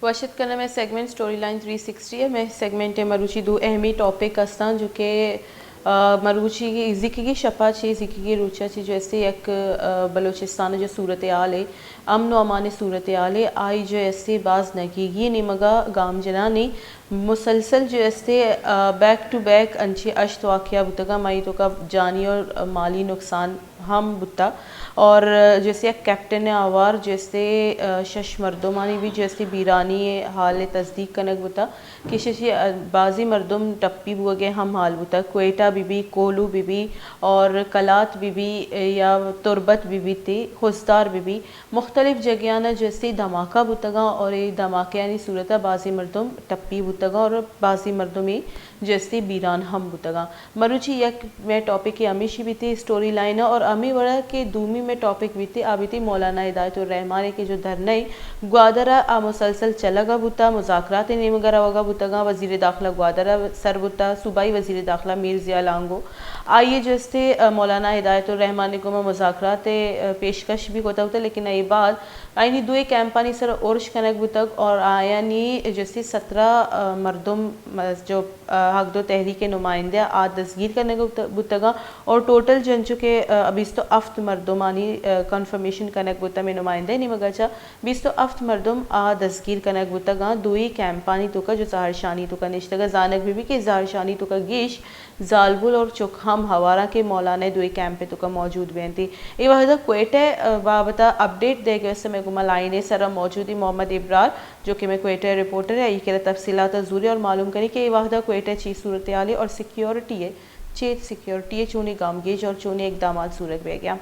پشت کنیں مئے segment story line three sixty ءَ۔ مئے سیگمنٹ ءِ مروچی دو اہمی ٹاپک استاں جو کہ، آ، مروچی زیکگی شپا چی، زیکگی روچا چی جو استے یک، آ، بلوچستان جو صورتحال ہے، امن و امان صورتحال ہے، آئی جو استے باز نگیگی نیمگا گام جنانی مسلسل جو استے، آ، بیک ٹو بیک انچیں ہشت واقعہ بوتگاں، مائی توکا جانی اور مالی نقصان ہم بوتا اور جیسے یک کیپٹن آوار جیسے، آ، شش مردمانی بھی جیسے بیرانی حال تصدیق کنگ بوتا کہ ششی، آ، بازی مردم ٹپی بوگے ہم حال بوتا، کوئٹہ بی بی، کولو بی بی اور کلات بی بی یا تربت بی بی تے خضدار بی بی، مختلف جگہانا جیسے دھماکہ بوتگاں اور اے دھماکیانی صورتا بازی مردم ٹپی بوتگاں اور بازی مردم اے جیسے بیران ہم بوتگاں۔ مروچی یک مئے ٹاپک ہمیشی بیتی سٹوری لائن اور ہمیں وڑا کہ دومی مئے ٹاپک بیتی آ بیتی مولانا ہدایت الرحمان کہ جو دھرنا ہے گوادر آ مسلسل چلگا بوتا، مذاکرات نیمگا روگا بوتگاں، وزیر داخلہ گوادر سر بوتا، صوبائی وزیر داخلہ میر ضیاء لانگو آئیے جستے، آ، مولانا ہدایت الرحمان گوما مذاکرات، آ، پیشکش بھی ہوتا ہوتا، لیکن اے بعد آئینی دوئے کیمپانی سر ارش کنگ بوتگ اور آیانی جستے سترہ، آ، مردم، آ، جو آ، حق دو تحریک نمائندہ آ دزگیر کنگ بوت-، بوتگاں اور ٹوٹل جنچو کہ، آ، بیست و ہفت مردمانی، آ، کنفرمیشن کنگ بوتا میں نمائندہ نیمگا چا بیست و ہفت مردم آ دزگیر کنگ بوتگاں۔ دوئی کیمپانی توکا جو زہرشانی توکا نشتگا زانگ بی بی کہ زہرشانی توکا گیش زالبول اور چک ہم ہواراں کہ مولانا دوئی کیمپ توکا موجود بینتی۔ اے وہدا کوئٹہ، آ، بابتا اپڈیٹ دے گئے میں گما لائن سرا موجودی محمد ابرار جو کہ میں کوئٹہ رپورٹر ہے، آئی کرا تفصیلات زوری اور معلوم کنی کہ اے وہدا کوئٹہ چی صورتحال ہے اور سیکیورٹی ہے، چیت سیکیورٹی ہے، چونی گامگیج اور چونی اقدامات صورت بہ گیا۔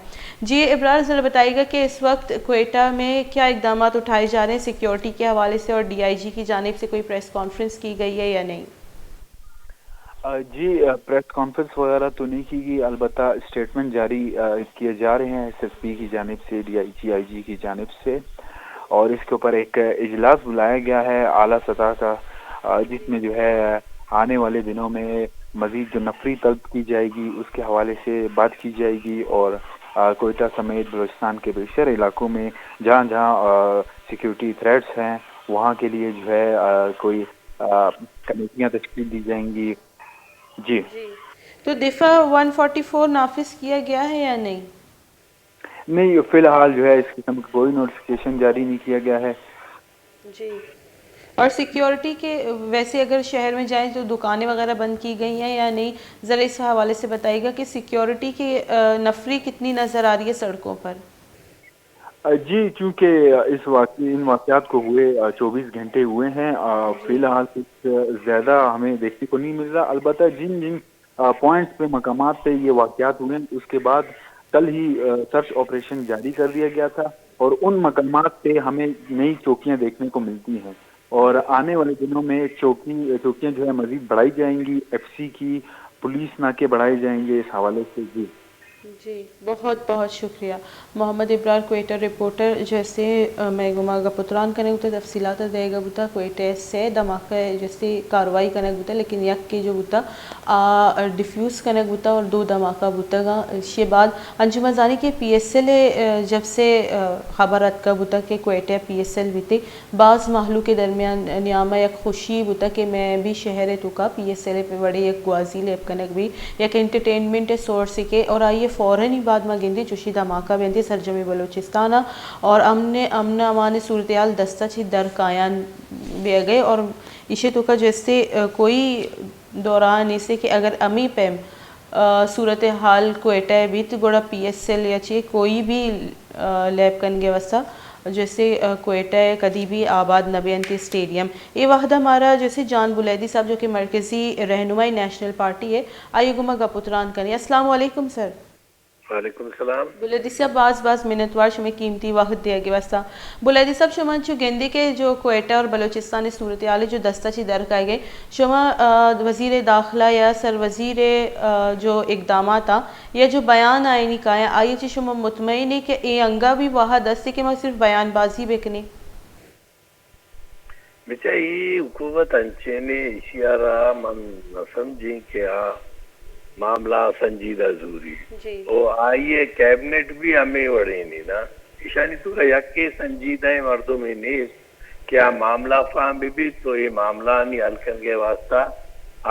جی ابرار، ذرا بتائیے گا کہ اس وقت کوئٹہ میں کیا اقدامات اٹھائے جا رہے ہیں سیکیورٹی کے حوالے سے، اور ڈی آئی جی کی جانب سے کوئی پریس کانفرنس کی گئی ہے یا نہیں؟ آ، جی، آ، پریس کانفرنس وغیرہ تو نہیں کی گئی، البتہ اسٹیٹمنٹ جاری، آ، کیے جا رہے ہیں، ایس ایس پی کی جانب سے، ڈی آئی جی، آئی جی کی جانب سے، اور اس کے اوپر ایک اجلاس بلایا گیا ہے اعلیٰ سطح کا، آ، جس میں جو ہے آنے والے دنوں میں مزید جو نفری طلب کی جائے گی، اس کے حوالے سے بات کی جائے گی، اور، آ، کوئٹہ سمیت بلوچستان کے بیشتر علاقوں میں جہاں جہاں، آ، سیکیورٹی تھریٹس ہیں، وہاں کے لیے جو ہے، آ، کوئی آ، کمیٹیاں تشکیل دی جائیں گی۔ جی۔ جی۔ تو دفعہ ون فورٹی فور نافذ کیا گیا ہے یا نہیں؟ نہیں، فی الحال جو ہے اس قسم کا کوئی نوٹیفکیشن جاری نہیں کیا گیا ہے۔ جی۔ اور سیکیورٹی کے ویسے اگر شہر میں جائیں تو دکانیں وغیرہ بند کی گئی ہیں یا نہیں؟ ذرا اس حوالے سے بتائیے گا کہ سیکیورٹی کی، آ، نفری کتنی نظر آ رہی ہے سڑکوں پر؟ جی، چونکہ اس واقع-، ان واقعات کو ہوئے، آ، چوبیس گھنٹے ہوئے ہیں، آ، جی۔ فی الحال کچھ زیادہ ہمیں دیکھنے کو نہیں مل رہا۔ البتہ جن جن، آ، پوائنٹس پہ، مقامات پہ یہ واقعات ہوئے ہیں، اس کے بعد کل ہی، آ، سرچ آپریشن جاری کر دیا گیا تھا اور ان مقامات پہ ہمیں نئی چوکیاں دیکھنے کو ملتی ہیں اور آنے والے دنوں میں چوکی، چوکیاں جو ہے مزید بڑھائی جائیں گی، ایف سی کی پولیس ناکے بڑھائے جائیں گے اس حوالے سے۔ جی۔ جی، بہت بہت شکریہ۔ محمد ابرار کوئٹہ رپورٹر جیسے، آ، مئے گوما گپ و تران کنگ بوتا، تفصیلات دیگا بوتا، کوئٹہ سے دھماکہ جیسے کاروائی کنگ بوتا، لیکن یک کے جو بوتا، آ، ڈیفیوز کنگ بوتا اور دو دھماکہ بوتگاں۔ ایشی بعد انجمن زانی کہ پی ایس ایل ء، آ، جب سے، آ، خبر اتکا بوتا کہ کوئٹہ پی ایس ایل بیتے، باز مہلوک ء درمیان نیام ء یک خوشی بوتگ کہ مئے بھی شہر ء توکا پی ایس ایل ء پہ وڑے یک گوازی لیب کنگ بی، یک انٹرٹینمنٹ ء سورس ء کہ، اور آئی ء فوراً ہی بعد ما گندیں چوشی دھماکہ بینت سرجمیں بلوچستان ء اور امن، امن امان ء صورتحال دست ء چہ در کایان بیگ ء اور ایشی توکا جیسے، ا، کوئی دورہ نیست کہ اگر امی پیم آ، صورتحال کوئٹہ ء بیت، گڑا پی ایس ایل یا چہ کوئی بھی، آ، لیب کنگ ء واستہ جیسے، آ، کوئٹہ ء کدی بھی آباد نہ بینت اسٹیڈیم۔ اے وہد ء مارا جیسے جان بلیدی صاحب جو کہ مرکزی رہنمائی نیشنل پارٹی ء، آئی ء گوما گپ و تران کنیں۔ السلام علیکم سر۔ وعلیکم السلام۔ بلیدی صاحب باز باز منتوار شمئے قیمتی وہد دیگ ء واستہ۔ بلیدی صاحب، شما انچو گندے کہ جو کوئٹہ اور بلوچستان ء صورتحال ء جو دست ء چہ در کائیگ ء، شما، آ، وزیر داخلہ یا سر وزیر ء، آ، جو اقدامات آں یا جو بیان آئینی کایاں، آئی ء چہ شما مطمئن ئے کہ اے انگا بھی وہد است کہ ما صرف بیان بازی بکنیں؟ بچا اے حکومت انچیں اے، ایشی ء را من نہ سمجھیں کہ آ معاملہ ء سنجیدہ زوری۔ جی۔ او آئی ء کیبنٹ بھی ہمے وڑیں اے نا۔ ایشانی توکا یکے سنجیدہ مردمے نیست کہ آ معاملہ فہم بہ بیت تو اے معاملہانی حل کنگے واسطہ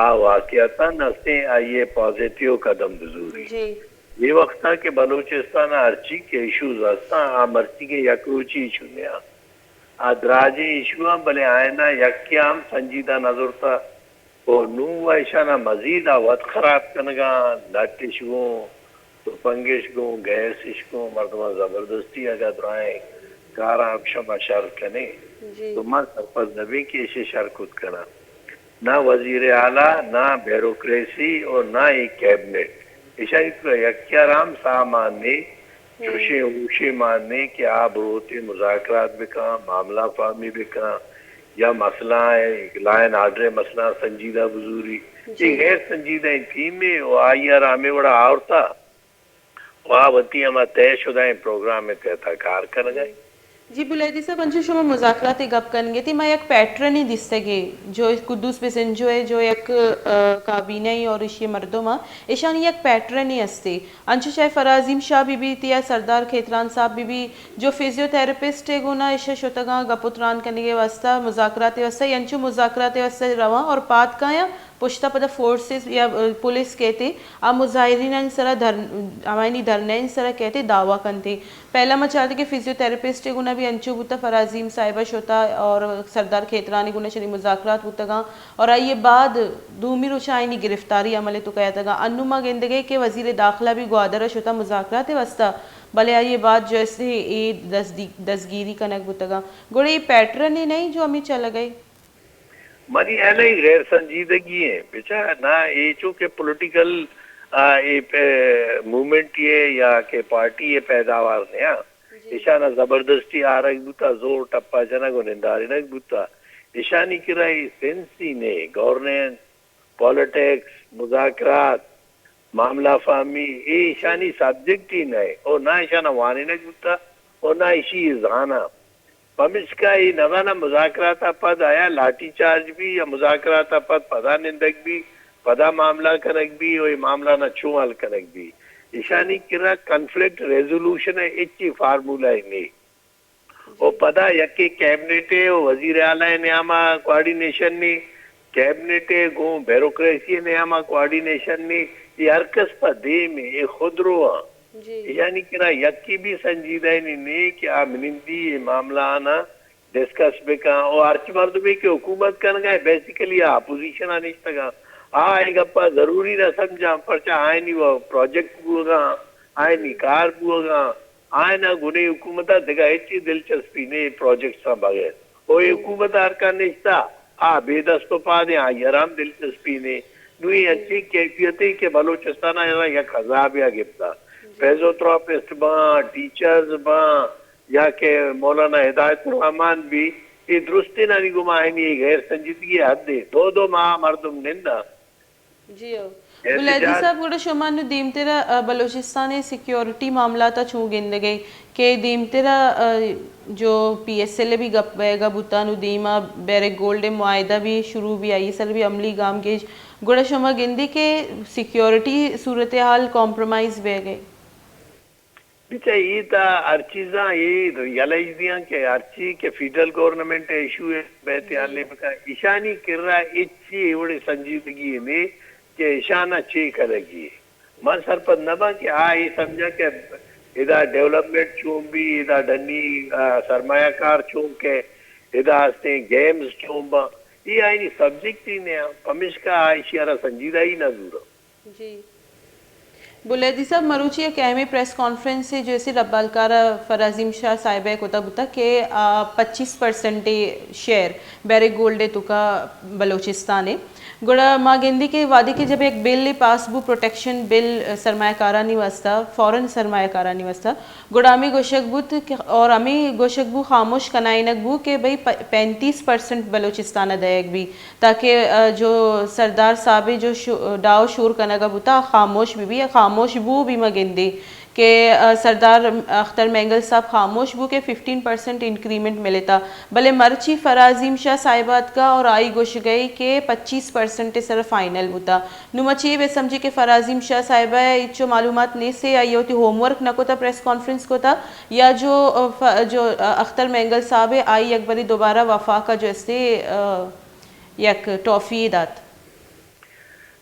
آ واقعتاً ہستیں آئی ء پازیٹیو قدم بزوری۔ جی۔ اے وختا کہ بلوچستان ء ہرچی کہ ایشوز ہستاں، آ مرچیگیں یک روچی ایشو نیاں۔ آ دراجیں ایشو آں، بلے آئینا یکے ہم سنجیدہ نہ زرتا۔ و نوں و ایشانا مزید آ وت خراب کنگا، لٹ اش گوں، تپنگ اش گوں، گیس اش گوں، مردماں زبردستی اگاں درائیں کاراں ہم شما شر کنیں جی۔ تو ما سرپد نہ بیں کہ ایشی شر کت کناں۔ نہ وزیر اعلیٰ، نہ بیوروکریسی اور نہ ہی کیبنٹ۔ ایشانی تو یکیار ہم سامان نے، چوشیں ہوشے مان نے کہ آ بروتے مذاکرات بکاں، معاملہ فہمی بکاں، یا مسئلہ ء، لا اینڈ آرڈر ء مسئلہ سنجیدہ بزوری۔ جی۔ اے غیر سنجیدہ ٹیم ء و آئی ء را ہمے وڑا آورتا و آ وتی ہما طے شدہ پروگرام ء تحت کار کنگا۔ جی بلیدی صاحب، انچو شما مذاکرات ء گپ کنگے تھی، ما یک پیٹرن ہی دیستگے جو قدوس بزنجو ہے جو یک، آ، کابینہ ہی اور اشی مردم ہاں، اشانی یک پیٹرن ہی ہستے۔ انچو چاہے فرازیم شاہ بہ بیت یا سردار کھیتران صاحب بہ بیت، جو فزیوتھراپسٹ ء گونا ایشاں شتگاں گپ و تران کنگ ء واستہ، مذاکرات ء واستہ، انچو مذاکرات ء واستہ رواں اور پاد کایاں، پشتا پدا فورسز یا، ا، پولیس کہتے آ مظاہرینانی سرا دھر-، ہمایانی دھرنہانی سرا کہتے دعویٰ کنتے۔ پہلا ما چارتے کہ فزیوتھراپسٹ ء گونا بھی انچو بوتا، فرازیم صاحبہ شتا اور سردار کھیتران ء گونا چنی مذاکرات بوتگاں۔ اور آئی ء بعد دومی روچ آئینی گرفتاری عمل ء تو کیتگاں۔ انوں ما گندگے کہ وزیر داخلہ بھی گوادر ء شتا مذاکرات ء واستہ، بلے آئی ء بعد جو اسے اے دزدی-، دزگیری کنگ بوتگاں۔ گڑا اے پیٹرن ء نہیں جو ہمیں چلگ ء۔ منی ہیال ء غیر سنجیدگی ہیں، بچا نہ اے چو کہ پولیٹیکل، آ، اے پہ موومنٹ یہ یا کہ پارٹی یہ پیداوار نیا۔ جی۔ ایشانا زبردستی آرگ بوتا، زور ٹپا جنگ و نندارینگ بوتا۔ ایشانی کرا اے سینس ہی نے، گورننس، پالیٹکس، مذاکرات، معاملہ فہمی، اے ایشانی سبجیکٹ ہی نہ اے، او نہ ایشانا وانینگ بوتا، او نہ ایشی زانا۔ پمشکا اے نزاناں مذاکرات ء پد آیا لاٹھی چارج بی یا مذاکرات ء پد پدا نندگ بی، پدا معاملہ کنگ بی و اے معاملہ نا چون حل کنگ بی۔ ایشانی کرا کنفلکٹ ریزولوشن ء ہچی فارمولہ ء نے۔ و پدا یکے کیبنٹ ء و وزیر اعلی ء نیاما کوآرڈینیشن نے، کیبنٹ ء گوں بیوروکریسی ء نیاما کوآرڈینیشن نے، اے ہر کس پہ دیم ء، اے خودرو آں۔ جی۔ ایشانی کرا یکے بھی سنجیدہ نی نے کہ آ منندی اے معاملہ آنا ڈسکس بکاں۔ او ہرچ مردمے کہ حکومت کنگا ہے، بیسیکلی آ اپوزیشن آ نشتگاں۔ آ اے گپا ضروری نہ سمجھاں، پرچا آئینی و پروجیکٹ بوگاں، آئینی کار بوگاں، آئینا گنے حکومت ء دگہ ہچی دلچسپی نے پروجیکٹس آں بغیر۔ او اے حکومت ء ہر کان نشتہ، آ بے دست و پادیں، آئی ء را ہم دلچسپی نے۔ نوں اے انچیں کیفیتے کہ بلوچستان ء را یک عذابے ء گپتہ۔ فزیوتھراپسٹ باں، ٹیچرز باں، یا کہ مولانا ہدایت الرحمان بی، اے درستینانی گوما آئینی اے غیر سنجیدگی ء حد اے۔ دو دو ماہ مردم ننداں۔ جی ہو۔ بلیدی صاحب، گڑا شما نوں دیمترا، آ، بلوچستان ء سیکیورٹی معاملات ء چوں گندگ ئے کہ دیمترا، آ، جو پی ایس ایل ء بھی گپ بئیگا بوتا، نوں دیما بیرک گولڈ ء معاہدہ بھی شروع بھی، آئی سر بھی عملی گام گیج، گڑا شما گندے کہ سیکیورٹی صورتحال کمپرومائز بئیگ ئے؟ بچا اے تا ہر چیزاں اے یلہ اش دیاں کہ ہرچی کہ فیڈرل گورنمنٹ ء ایشو ء بیت حل بکا، ایشانی کرا ہچی اے وڑیں سنجیدگی ء نے کہ ایشانا چے کنگی۔ من سرپد نہ باں کہ آ اے سمجھاں کہ ادا ڈیولپمنٹ چون بی، ادا ڈنی، آ، سرمایہ کار چون کہ ادا ہستیں گیمز چون باں۔ اے آئینی سبجیکٹ ہی نہ آں، پمیشکا آ ایشی ء را سنجیدہ ہی نہ زوراں۔ جی۔ بلیدی صاحب، مروچی یک اہمیں پریس کانفرنس ء جو اسے ربالکار ء فرازیم شاہ صاحب ء کتگ بوتگ کہ آ، پچیس پرسنٹ ء شیئر بیرک گولڈ ء توکا بلوچستان ء۔ گڑا ما گندی کہ وہدے کہ جب یک بل پاس بو، پروٹیکشن بل، سرمایہ کارانی واسطہ، فارن سرمایہ کارانی واسطہ، گڑا ہمے گوشگ بوت کہ، اور ہمے گوشگ بو، خاموش کنائینگ بو کہ بھئی پ-، پینتیس پرسنٹ بلوچستان ء دئیگ بی، تاکہ، آ، جو سردار صاحب ء جو شو-، ڈاؤ شور کنگ ء بوتا، خاموش بہ بی، خاموش بو بھی ما گندے کہ، آ، سردار اختر مینگل صاحب خاموش بو کہ ففٹین پرسنٹ انکریمنٹ ملتا، بلے مرچی فرازیم شاہ صاحب آتکا اور آئی گوشگئی کہ پچیس پرسنٹ سر فائنل بوتا۔ نو ما چے بہ سمجھی کہ فرازیم شاہ صاحب ء ہچو معلومات نیسے، آئی وتی ہوم ورک نہ کتا، پریس کانفرنس کتا، یا جو، آ، ف-، جو، آ، اختر مینگل صاحب ء آئی یک بری دوبارہ وفاق ء جو اسے، آ، یک ٹافی دات۔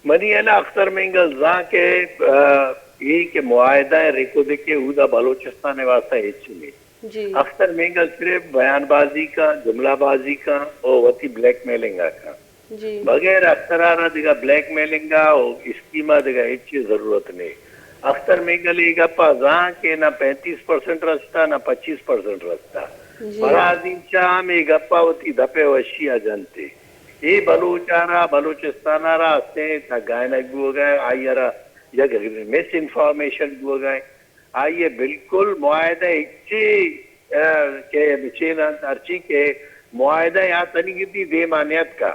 منی ہیال ء اختر مینگل زان کہ، آ، اے کہ معاہدہ ء رکودکے اودا بلوچستان ء واسطہ ہچ نہیں۔ جی۔ اختر مینگل صرف بیان بازی کا، جملہ بازی کا اور وتی بلیک میلنگ کا۔ جی۔ بغیر اختر آرا دگہ بلیک میلنگ ء و اسکیم ء دگہ ہچ ضرورت نہیں۔ اختر مینگل اے گپ ء زان کہ نہ پینتیس پرسنٹ رستا، نہ پچیس پرسنٹ رستا۔ جی۔ فرازیم شاہ ہم اے گپ ء وتی دپ ء وشی ء جنتے۔ اے بلوچ ء را، بلوچستان ء را استیں تگائینگ بوگ ء، آئی ء را یک مس انفارمیشن بوگ ء۔ آئی ء بالکل معاہدہ ہچی، آ، کہ بچین انت، ہرچی کہ معاہدہ یا تنیگتی دیم ء نیتکا۔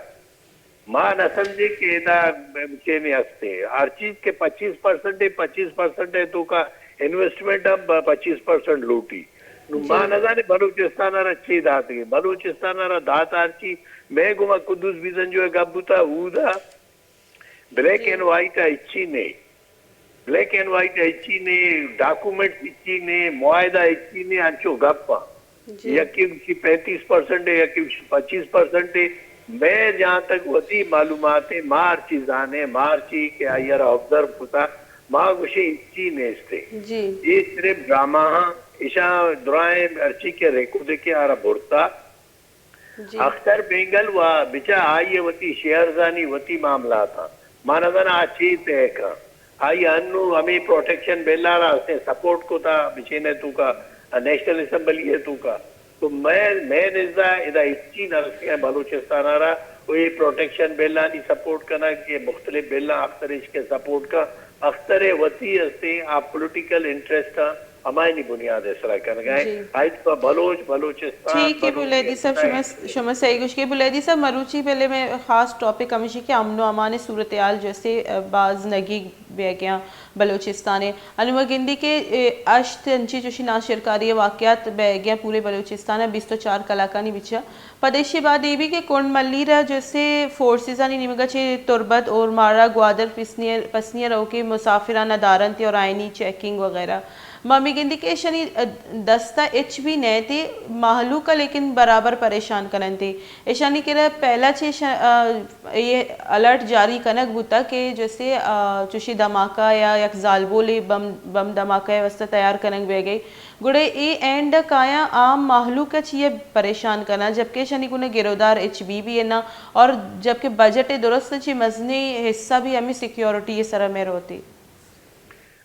ما نہ سمجھے کہ ادا بچینے ہستے۔ ہر چیز کہ پچیس پرسنٹ ہے، پچیس پرسنٹ ہے تو کا انویسٹمنٹ ہم ب-، پچیس پرسنٹ لوٹی۔ نو ما جی۔ نہ زانے بلوچستان ء را چے داتگے۔ بلوچستان ء را دات ہرچی۔ میں گما قدوس بیزنجو ء گپ بوتا اودا بلیک جی۔ اینڈ وائٹ ء ہچی نے۔ بلیک اینڈ وائٹ ء ہچی نے، ڈاکومنٹ ہچی نے، معاہدہ ہچی نے، انچو گپ ء۔ جی۔ یکے گوشی پینتیس پرسنٹ ہے، یکے گوشی پچیس پرسنٹ ہے۔ میں جہاں تک وتی معلومات ہے، ما ہر چیز زانے، ما ہر چی کہ آئی ء را آبزرو کتا، ما گوشے ہچی نیست ہے۔ جی۔ یہ صرف ڈرامہ ہاں، اشاں درائیں ہرچی کہ ریکوڈ کے آرا برتا، جی۔ اختر مینگل و بچا آئی ء وتی شیئرزانی وتی معاملات آں۔ ما نہ زاناں آ چے طے کن۔ آئی ء انو ہمے پروٹیکشن بل ء را استیں سپورٹ کتا بچین ء توکا، نیشنل اسمبلی ء توکا۔ تو مئے، مئے نزا ادا ہچی نہ رسیاں بلوچستان ء را، و اے پروٹیکشن بل آنی سپورٹ کنگ، کہ مختلف بل آں اختر اش کہ سپورٹ کن، اختر ء وتی استیں آ پولیٹیکل انٹرسٹ آں۔ ہمایانی بنیاد ء سرا کنگا ایں۔ جی۔ آئی پہ بلوچ، بلوچستان، ٹھیک ہے، بلوچی بلیدی صاحب، شما، شما صحیح گوش کہ بلیدی صاحب، مروچی پہلے میں خاص ٹاپک ہمیشی کہ امن و امان صورتحال جیسے، ا، باز نگیگ بیگیاں بلوچستان ہے۔ انو ما گندی کہ، اے، اشت انچی چوشی ناشرکاری واقعات بیگیاں پورے بلوچستان ہے، بیست و چار کلاکانی بچا۔ پد ایشی بعد اے بھی کہ کنڈ ملیر ء جیسے فورسز آنی نیمگا چہ تربت، اورماڑہ، گوادر، پسنی ء، پسنی ء روکیں مسافراں ندارنت اور آئینی چیکنگ وغیرہ۔ ما ہمے گندی کہ ایشانی دست ء ہچ بھی نئیت، مہلوک ء لیکن برابر پریشان کننت۔ ایشانی کرا پہلا چہ ایش-، ا، اے الرٹ جاری کنگ بوتا کہ جیسے، ا، چوشی دھماکہ یا یک زالبولے بم، بم دھماکہ ء واستہ تیار کنگ بیگ ء۔ گڑا اے اینڈ ء کایاں عام مہلوک ء چیا پریشان کناں، جبکہ ایشانی گون ء گرودار ایچ بی بی ء نہ، اور جبکہ بجٹ ء درست ء چہ مزنیں حصہ بھی ہمے سیکیورٹی ء سرا مہ روت۔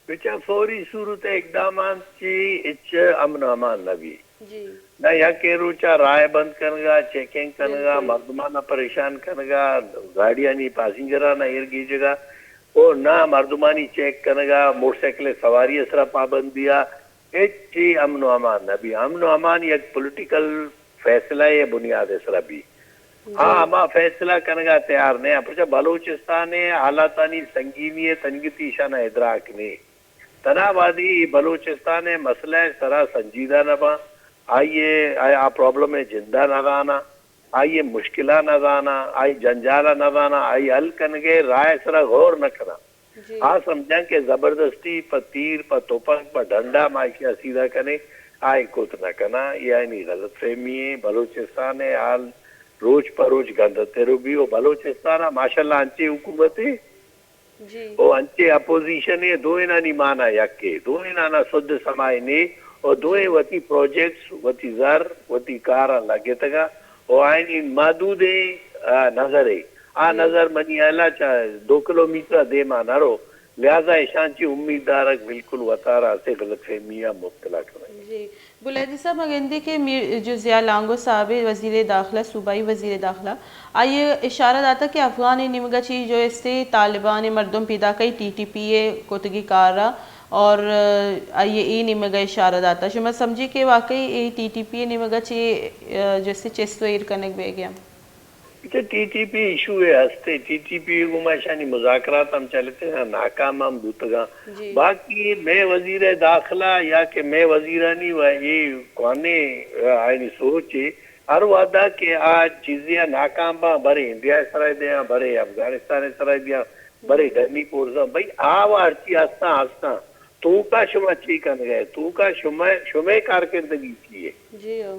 بچا فوری صورت ء اقدامات چی ہچ امن و امان نہ بی۔ جی۔ نہ یکے روچا راہ بند کنگا، چیکنگ کنگا، بالکل۔ مردمانا پریشان کنگا، گاڑیانی پاسنجرانا ایر گیجگا، او نہ مردمانی چیک کنگا، موٹر سائیکل سواری ء سرا پابندی ء، ہچ چی امن و امان نہ بی۔ امن و امان یک پولیٹیکل فیصلہ ء بنیاد ء سرا بی۔ جی۔ آ ہما فیصلہ کنگا تیار نہ آں۔ پرچا بلوچستان ء حالاتانی سنگینی ء تنگتی ایشانا ادراک نے۔ تنا وہدی بلوچستان ء مسئلہ ء سرا سنجیدہ نہ باں، آئی ء، آ، آ پرابلم ء جندا نہ زاناں، آئی ء مشکلاں نہ زاناں، آئی جنجالاں نہ زاناں، آئی حل کنگ ء راہ ء سرا غور نہ کناں۔ جی۔ آ سمجھاں کہ زبردستی پہ تیر، پہ تپنگ، پہ ڈنڈا ما ایشی ء سیدھا کنیں، آ اے کت نہ کناں۔ اے آیانی غلط فہمی ایں۔ بلوچستان ء حال روچ پہ روچ گندتر بی و بلوچستان ء ماشاءاللہ انچیں حکومتے جی۔ و انچیں اپوزیشنے، دوئینانی مانا یکے، دوئینانا سد سمائے نے و دوئیں وتی پروجیکٹس، وتی زر، وتی کاراں لگتگاں و آیانی محدودیں، آ، نظرے۔ آ جی۔ نظر منی ہیالا چہ دو کلومیٹر ء دیما نہ رو، لہذا اشاں چہ امید دارگ بالکل وتارا اسے غلط فہمی ء مبتلا کنگ۔ جی۔ بلیدی صاحب، ما گندی کہ میر جو ضیاء لانگو صاحب وزیر داخلہ، صوبائی وزیر داخلہ، آئی ء اشارہ داتا کہ افغان نیمگا چی جو استے طالبان مردم پیداکئی ٹی ٹی پی ء کتگی کارا اور آئی ء اے نیمگا اشارہ داتا۔ شما سمجھی کہ واقعی اے ٹی ٹی پی ء نیمگا چی، ا، جو استے چست و ایر کنگ بیگیا؟ اچھا، ٹی ٹی پی ایشو ء ہستے، ٹی ٹی پی گوما اشانی مذاکرات ہم چلتے ہیں، ناکام ہم بوتگاں۔ جی۔ باقی مئے وزیر داخلہ یا کہ مئے وزیرانی و اے کوانے، آ، آئینی سوچ ء ہر وعدہ کہ آ چیزے ناکام باں، برے انڈیا ء سرا دیاں، برے افغانستان ء سرا دیاں، برے ڈنی پورزاں، بھئی آ و ہرچی ہستاں ہستاں۔ توکا شما چی کنگئے؟ توکا شما، شمئے کارکردگی چی ہے؟ جی ہو۔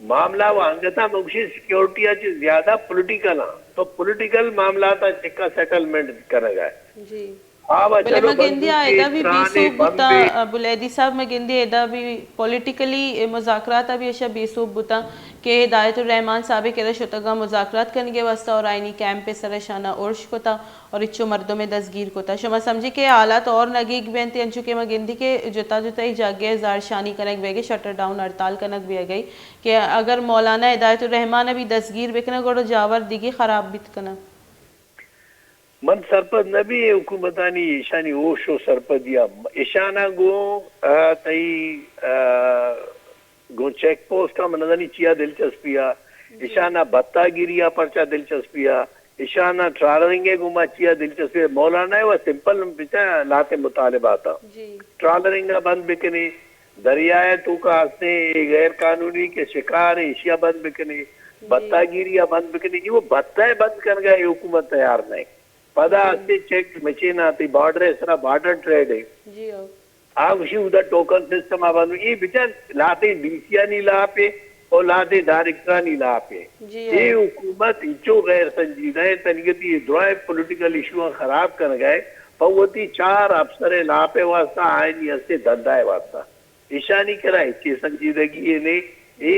معاملہ و انگتا مگشی سیکیورٹی ء چہ زیادہ پولیٹیکل آں، تو پولیٹیکل معاملات ء چکا سیٹلمنٹ کنگ ء۔ جی۔ آ و بلے چلو ما گندی بندوک آ ادا بھی بے ترانے سوب بوتا، بمبے۔ بلیدی صاحب، ما گندی ادا بھی پولیٹیکلی مذاکرات آ بھی اشا بے سوب بوتا کہ ہدایت الرحمان صاحب کرا شتگا مذاکرات کنگے واسطہ اور آئینی کیمپ سر اشانا ارش کتا۔ اور اچو مردم ء دزگیر کتا۔ شما سمجھی کہ حالات اور نگیگ بینت، انچو کہ ما گندی کہ جتا جتا ای جاگہ ء زہرشانی کنگ بیگے، شٹر ڈاؤن ہڑتال کنگ بیگئی کہ اگر مولانا ہدایت الرحمان ء بھی دزگیر بکنگ گڑا جاور دگہ خراب بیت کناں۔ من سرپد نہ بی حکومتانی ایشانی ہوش و سرپدیا۔ ایشانا گوں، آ، تئی، آ، گوں چیک پوسٹ ء من نزانی چیا دلچسپی ء، ایشان ء بتاگیری ء پرچا دلچسپی ء، ایشان ء ٹرالرنگ ء گوما چیا دلچسپی ء۔ مولانا ء و سمپل بچا لہتیں مطالبات ء۔ جی۔ ٹرالرنگ ء بند بکنے، دریا ء توکا ہستیں اے غیر قانونی کہ شکار ء ایشی ء بند بکنے، جی۔ بتاگیری ء بند بکنے، کہ وہ بتہ ء بند کنگا اے حکومت تیار نہ۔ پدا ہستیں چیک مشین آتی بارڈر ء سرا بارڈر ٹریڈ ء۔ جی ہو۔ آ گوشی اودا ٹوکن سسٹم ء بند، اے بچار لہتیں ڈی سی آنی لاپ ء اور لہتیں ڈائریکٹرانی لاپ ء۔ جی اے ہاں۔ حکومت انچو غیر سنجیدہ ء، تنیگتی اے درائیں پولیٹیکل ایشو آں خراب کنگا ء، پہ وتی چار افسر ء لاپ ء واسطہ، آئینی ہستیں دھندا ء واسطہ۔ ایشانی کرا ہچ سنجیدگی ء نے، اے،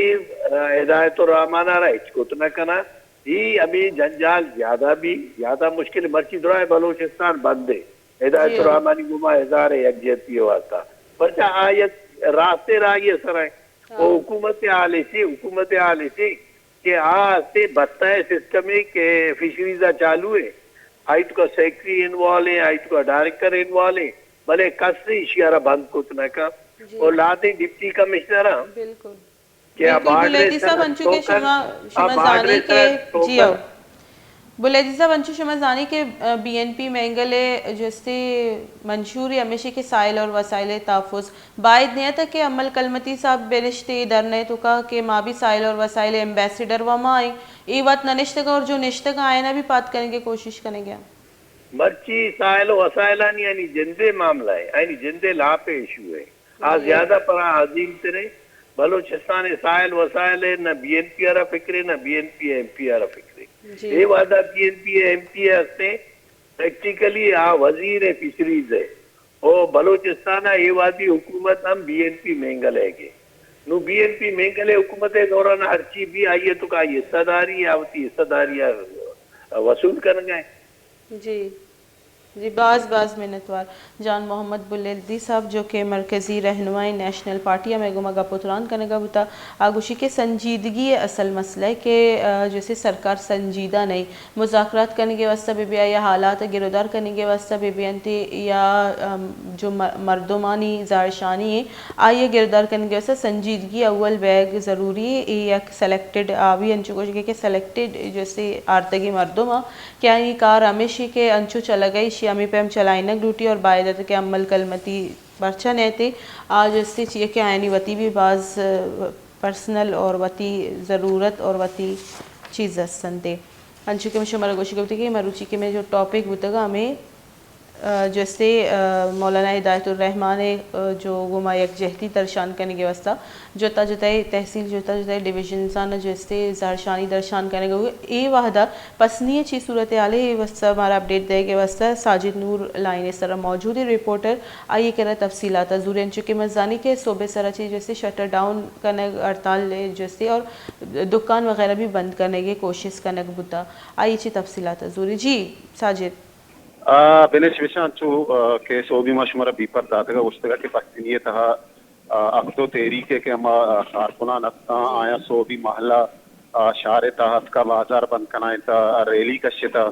آ، ہدایت الرحمان ء را ہچ کت نہ کناں۔ اے ہمے جنجال زیادہ بی، زیادہ مشکل۔ مرچی درائیں بلوچستان بند ء۔ ہدایت جی۔ الرحمانی گوما اظہار یکجہتی ء واسطہ۔ پرچا آ یک راستیں راہی ء سر ء۔ ہاں۔ و حکومت ء حال ایشی، حکومت ء حال ایشی کہ آ ہستیں بتہ ء سسٹم ء کہ فشریز ء چالو ء، آئی توکا سیکرٹری انوالو ء، آئی توکا ڈائریکٹر انوالو ء، بلے کس ایشی ء را بند کت نہ کن۔ جی۔ و لہتیں ڈپٹی کمشنر ء بالکل۔ کہ آ بالکل، بارڈر ء بلیدی صاحب، سر انچو کہ ٹوکن، شما، آ شما بارڈر زانی ء کہ، سر جی ٹوکن۔ ہو۔ بلیدی صاحب، انچو شما زانی کہ، آ، بی این پی مینگل ء جستے منشور ہمیشی کہ سائل اور وسائل تحفظ باید نیت کہ امل کلمتی صاحب بنشتے دھرنے توکا کہ ما بھی سائل اور وسائل ایمبیسیڈر و ما ایں۔ اے وت نہ نشتگا اور جو نشتگا آئینا بھی پات کنگے کوشش کنگے۔ مرچی سائل و وسائلانی آنی جندے معاملہ ہے، آنی جندے لاپ ایشو ہے۔ آ جی۔ زیادہ پرا عظیم تریں۔ بلوچستان ء سائل وسائل ء نہ بی این پی ء را فکرے، نہ بی این پی ء ایم پی ء را فکرے۔ جی۔ اے وعدہ بی این پی ء ایم پی ء ہستیں، پریکٹیکلی آ وزیر ء فشریز ء۔ او بلوچستان ء اے وادی حکومت ہم بی این پی مینگل ء گے۔ نو بی این پی مینگل ء حکومت ء دوران ہرچی بھی آئی ء تو کا حصہ داری ء وتی حصہ داری ء وصول کنگ ء۔ جی۔ جی، باز باز منتوار جان محمد بلیدی صاحب، جو کہ مرکزی رہنمائیں نیشنل پارٹی ء مئے گوما گپ و تران کنگا بوتا۔ آ گوشی کہ سنجیدگی ء اصل مسئلہ ہے کہ، آ، جیسے سرکار سنجیدہ نہیں، مذاکرات کنگے واسطہ بہ بیا یا حالات ء گرودار کنگے واسطہ بہ بیانتے یا، آم، جو م-، مردمانی زہرشانی ہیں، آئی ء گرودار کنگے واسطہ سنجیدگی اول بیگ ضروری ہے۔ اے یک سلیکٹڈ، آ بھی انچو گوشگے کہ سلیکٹڈ جیسے آرتگی مردم آ کہ آئی کار ہمیشی کہ انچو چلگ ء ایشی ہمے پیم چلائینگ لوٹی اور باید ات کہ امل کلمتی پرچہ نیتے۔ آ جستے چیئے کہ آیانی وتی بھی باز پرسنل اور وتی ضرورت اور وتی چیز ہستنتے۔ انچو کہ من شمارا گوشی گپتی کہ مروچی کہ میں جو ٹاپک بوتگا ہمیں، آ، جستے، آ، مولانا ہدایت الرحمان ء، آ، جو گوما یک جہتی درشان کنگے واسطہ جتا جتائے تحصیل، جتا جتائے ڈویژنزاں جستے زہرشانی درشان کنگ ء اے وہدا پسنی ء چی صورتحال ء، اے واسطہ مارا اپڈیٹ دئیگ ء واسطہ ساجد نور لائن ء سرا موجود ء رپورٹر آئی ء کرا تفصیلات ء زوری۔ انچو کہ من زانی کہ صوبے سرا چی جستے شٹر ڈاؤن کنگ ہڑتال ء جستے اور دکان وغیرہ بھی بند کنگ ء کوشش کنگ بوتا، آئی ء چی تفصیلات ء زوری۔ جی ساجد۔ آ، بنش بشان چو، آ، کہ سوبی ما شمارا بیپر داتگا گوشتگا کہ پسنی ء تہا آ، اپدو تحریک ء کہ ہما، آ، کارکنان ہستاں، آیاں سوبی محلہ، آ، شہر ء تہا اتکا بازار بند کنائینتا، آ، ریلی کشتا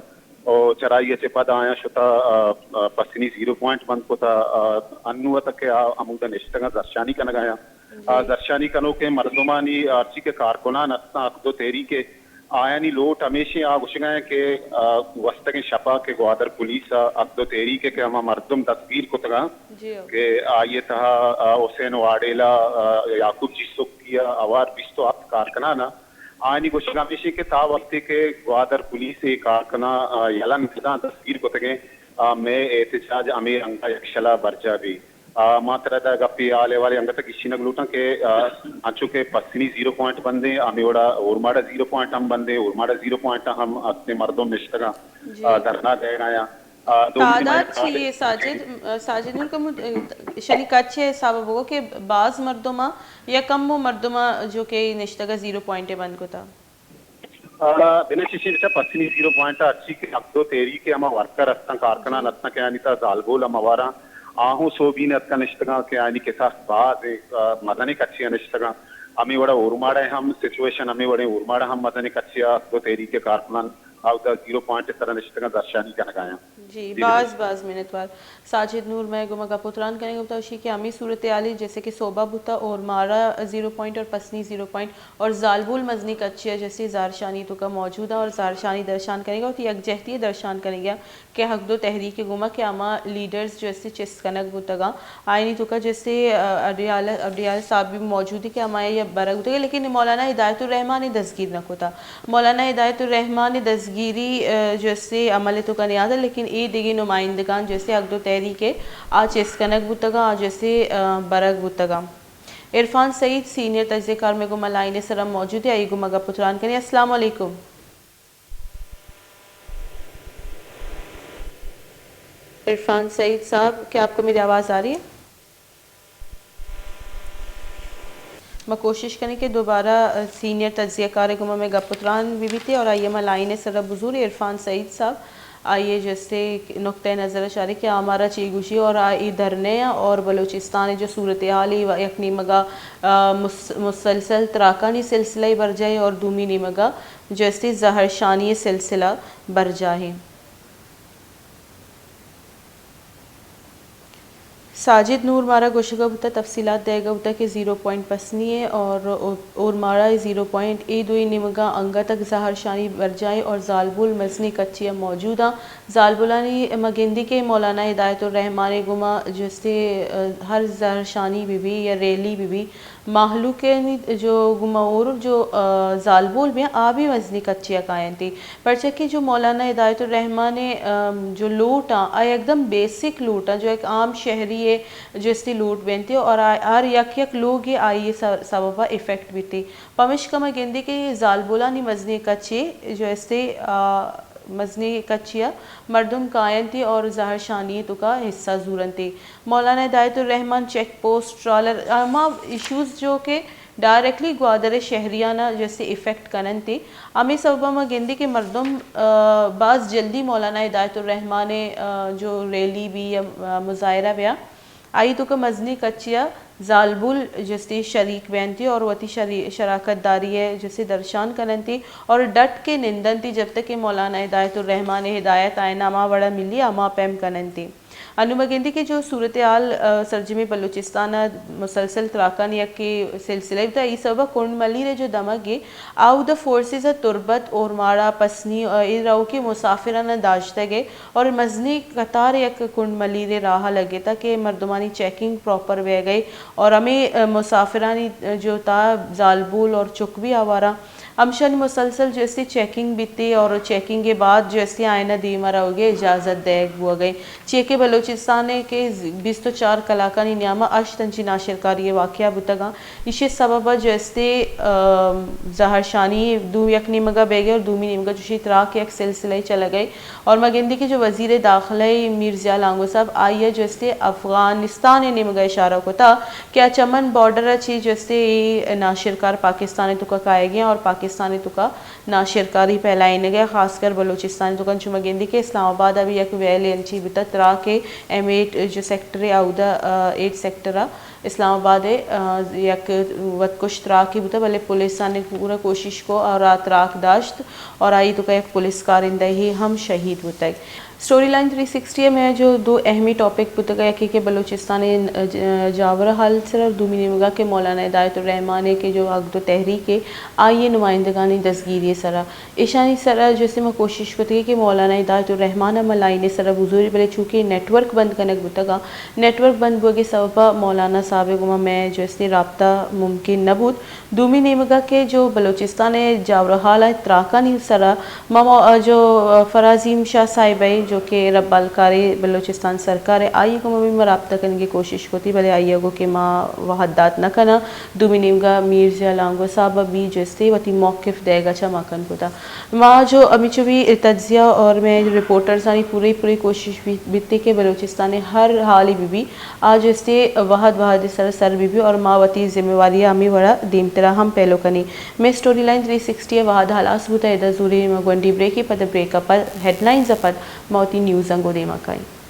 و چرائی ء چہ پد آیاں شتا، آ، آ، پسنی زیرو پوائنٹ بند کتا، آ، انو ء تک ء آ ہمودا نشتگاں زرشانی کنگ ء آیاں۔ آ، زرشانی کنوکیں مردمانی ہرچی کہ کارکنان ہستاں، اپدو تحریک ء آیانی لوٹ ہمیشیں آ گوشگا ایں کہ، آ، گوستگیں شپا کہ گوادر پولیس ء حق دو تحریک ء کہ ہما مردم دستگیر کتگاں جی ہو۔ کہ آئی ء تہا، آ، حسین واڈیلا، آ، یعقوب جیسوکی ء ہوار بیست و ہپت کارکنان ء آیانی گوشگ ہمیشیں کہ تا وقتی کہ گوادر پولیس ء کارکنان، آ، یلہ نہ داں دستگیر کتگیں، آ، مئے احتجاج ہمے رنگ ء یکشلا برجاہ بی۔ آ، ما ترا دا گپے حال احوالے انگت گیشینگ لوٹاں کہ، آ، انچو کہ پسنی زیرو پوائنٹ بندیں، ہمے وڑا اورماڑا زیرو پوائنٹ ہم بندیں، اورماڑا زیرو پوائنٹ ہم ہستیں مردم نشتگاں، جی۔ آ، دھرنا دئیگایاں۔ آ، دومی تعداد نیمگ ء چی ہے ساجد؟ آ، ساجد نور کمو، آ، شنی کچ ء حساب ء بگو کہ باز مردم ء یا کمو مردم ء جو کہ نشتگ ء زیرو پوائنٹ ء بند کتا؟ آ، بنا چیشیں بچا پسنی زیرو پوائنٹ ء ہرچی کہ حق دو تحریک ء ہما ورکر ہستاں، کارکنان جی۔ ہستاں کہ آنی تہا زالبول ہم ہواراں، آہوں سوبین اتکا نشتگاں کہ آنی کساس باز، آ، مزنیں کچے ء نشتگاں۔ ہمے وڑا اورماڑا ہم سچویشن ہمے وڑیں، اورماڑا ہم مزنیں کچے ء حق دو تحریک ء کارکنان اودا زیرو پوائنٹ ء سرا نشتگاں زہرشانی کنگایاں۔ جی، جی، باز، باز منتوار۔ ساجد نور مئے گوما گپ و تران کنگ ء بوتا، اشی کہ ہمے صورتحال ء جیسے کہ صوبہ بوتا، اورماڑا زیرو پوائنٹ اور پسنی زیرو پوائنٹ اور زالبول مزنی کچے ء جیسے زہرشانی توکا موجود ء اور زہرشانی درشان کنگ ء وتی یکجہتی ء درشان کنگ ء کہ حق دو تحریک ء گوما کہ ہما لیڈرز جیسے چست کنگ بوتگاں، آئینی توکا جیسے، آ، اڈیال، اڈیال صاحب بھی موجود ہے کہ ہمایا یا برگ بوتگ، لیکن مولانا ہدایت الرحمان ء دستگیر نہ کتا۔ مولانا ہدایت الرحمان ء دزگیری، آ، جو استے عمل ء توکا نیاد ء، لیکن اے دگہ نمائندگان جو استے حق دو تحریک ء آ چست کنگ بوتگاں، آ جو استے، آ، برگ بوتگاں۔ عرفان سعید سینئر تجزیہ کار مئے گوما لائن ء سرا موجود ہے، آئی گوما گپ و تران کنیں۔ السلام علیکم۔ عرفان سعید صاحب، کیا آپ کو میری آواز آ رہی ہے؟ ما کوشش کنیں کہ دوبارہ، آ، سینئر تجزیہ کار ء گوما مئے گپ و تران بہ بیت اور آئی ء ما لائن ء سرا بزور عرفان سعید صاحب، آئی ء جستے نقطہ نظر ء شاری کہ آ مارا چی گوشی اور آ اے دھرنے ء اور بلوچستان ء جو صورتحال ء یک نیمگا، آ، مس-، مسلسل تراکانی سلسلہ ء برجاہ ء اور دومی نیمگا جستے زہرشانی ء سلسلہ برجاہ ء۔ ساجد نور مارا گوشگا بوتا، تفصیلات دئیگا بوتا کہ زیرو پوائنٹ پسنی ء اور او-، اورماڑا ء زیرو پوائنٹ، اے دوئی نیمگا انگت ء زہرشانی برجاہ ء اور زالبول مزنیں کچے ء موجود آں۔ زالبولانی ما گندی کہ مولانا ہدایت الرحمان ء گوما جستے، آ، ہر زہرشانی بہ بی یا ریلی بہ بی، مہلوکانی جو گوما اور جو، آ، زالبول بیاں، آ بھی مزنیں کچے ء کاینتی، پرچا کہ جو مولانا ہدایت الرحمان ء، آ، جو لوٹ آں، آ یکدم بیسک لوٹ آں، جو ایک عام شہری ء جو استی لوٹ بینتی اور آ ہر یک یک لوگ ء آئی ء س-، سبب ء افیکٹ بیتی۔ پمشکا ما گندی کہ زالبولانی مزنیں کچے جو استی، آ، مزنیں کچے ء مردم کاینتی اور زہرشانی توکا حصہ زورنتی۔ مولانا ہدایت الرحمان چیک پوسٹ، ٹرالر، ہما ایشوز جو کہ ڈائریکٹلی گوادر ء شہریان ء جیسے افیکٹ کننت، ہمے سبب ء ما گندی کہ مردم، آ، باز جلدی مولانا ہدایت الرحمان ء، آ، جو ریلی بی یا، آ، مظاہرہ بیا، آئی توکا مزنی کچیا زالبول جستی شریک بینتی اور وتی شری-، شراکت داری ء جستی درشان کننتی اور ڈٹ کے نندنتی جب تک کہ مولانا ہدایت الرحمان ء ہدایت آئین ہما وڑا ملی ہما پیم کننتی۔ انوں ما گندی کہ جو صورتحال، آ، سرجمیں بلوچستان ء مسلسل تراکانی یکے سلسلہ بوتا، ای سبب ء کنڈ ملیر ء جو دمگ ء آ اودا فورسز ء تربت، اورماڑا، پسنی، آ، اے روکی مسافران ء داشتگ ء اور مزنی قطار یک کنڈ ملیر ء راہ ء لگتا کہ مردمانی چیکنگ پراپر بیگ ء اور ہمیں، آ، مسافرانی جو تا زالبول اور چک بھی آواراں۔ ہمشانی مسلسل جو استی چیکنگ بیتی اور چیکنگ کے بعد جو استی آئینہ دیما روگے اجازت دیگ بوگے۔ چیکہ بلوچستان ء کہ بیست و چار کلاکانی نیام ء ہشت انچی ناشرکاری ء واقعہ بوتگاں۔ ایشی سبب ء جو استی، آ، زہرشانی دو یک نیمگا بیگے اور دومی نیمگا چوشی تراک یک سلسلہ چلگے۔ اور ما گندی کہ جو وزیر داخلہ میر ضیاء لانگو صاحب آئی ء جو استی افغانستان ء نیمگا اشارہ کتا کہ آ چمن بارڈر ء چی جو استی اے ناشرکار پاکستان ء توکا کائیگی اور پاکستان ء توکا ناشرکاری پھیلائینگ ء خاص کر بلوچستان ء توکا۔ انچو ما گندی کہ اسلام آباد ء بھی یک ویل انچی بوتا تراک ء ایم ایٹ جو سیکٹر ء اودا، آ، ایٹ سیکٹر ء اسلام آباد ء، آ، یک وتکش تراکے بوتگ، بلے پولیسانی پورا کوشش کو اور آ تراک داشت اور آئی توکا یک پولیس کارندہ ہی ہم شہید بوتگ۔ اسٹوری لائن تھری سکسٹی ءَ مئے جو دو اہمی ٹاپک بوتگ، یکے کہ بلوچستان ءِ جاور حال سرا، اور دومی نیمگا کہ مولانا ہدایت الرحمان ءِ کہ جو حق دو تحریک ءِ، آئی ءِ نمائندگانی دزگیری سرا۔ ایشانی سرا جو استے ما کوشش کتگی کہ مولانا ہدایت الرحمان ءَ ما لائن ءِ سرا بزوری، بلے چونکہ نیٹ ورک بند کنگ بوتگا، نیٹ ورک بند بوگے سببا مولانا صاحب ءِ گوما مئے جو استے رابطہ ممکن نہ بوت۔ دومی نیمگا کہ جو بلوچستان ءِ جاور حال ءِ تراکانی سرا ما مو-، جو فرازیم شاہ صاحب ءِ جو کہ ربالکار بلوچستان سرکار ءِ، آئی ءِ گوما بھی ما رابطہ کنگے کوشش کتی، بلے آئی ءَ گو کہ ما وہد دات نہ کناں۔ دومی نیمگا میر ضیاء لانگو صاحب ءَ بھی جو استے وتی موقف دئیگا چہ ما کن کتا۔ ما جو ہمینچو بھی تجزیہ اور مئے رپورٹرزانی پوری پوری کوشش بی-، بیتی کہ بلوچستان ءِ ہر حالے بہ بی، آ جو استے وہد وہد سر سر بہ بی اور ما وتی ذمہ واری ءَ ہمے وڑا دیمترا ہم پیلو کنیں۔ مئے اسٹوری لائن تھری سکسٹی ءِ وہد ہلاس بوتا، ادا زوریں ما گونڈی بریکے، پد بریک ءَ پد ہیڈ لائنز ءَ پد ما وتی نیوزاں گوں دیما کائیں۔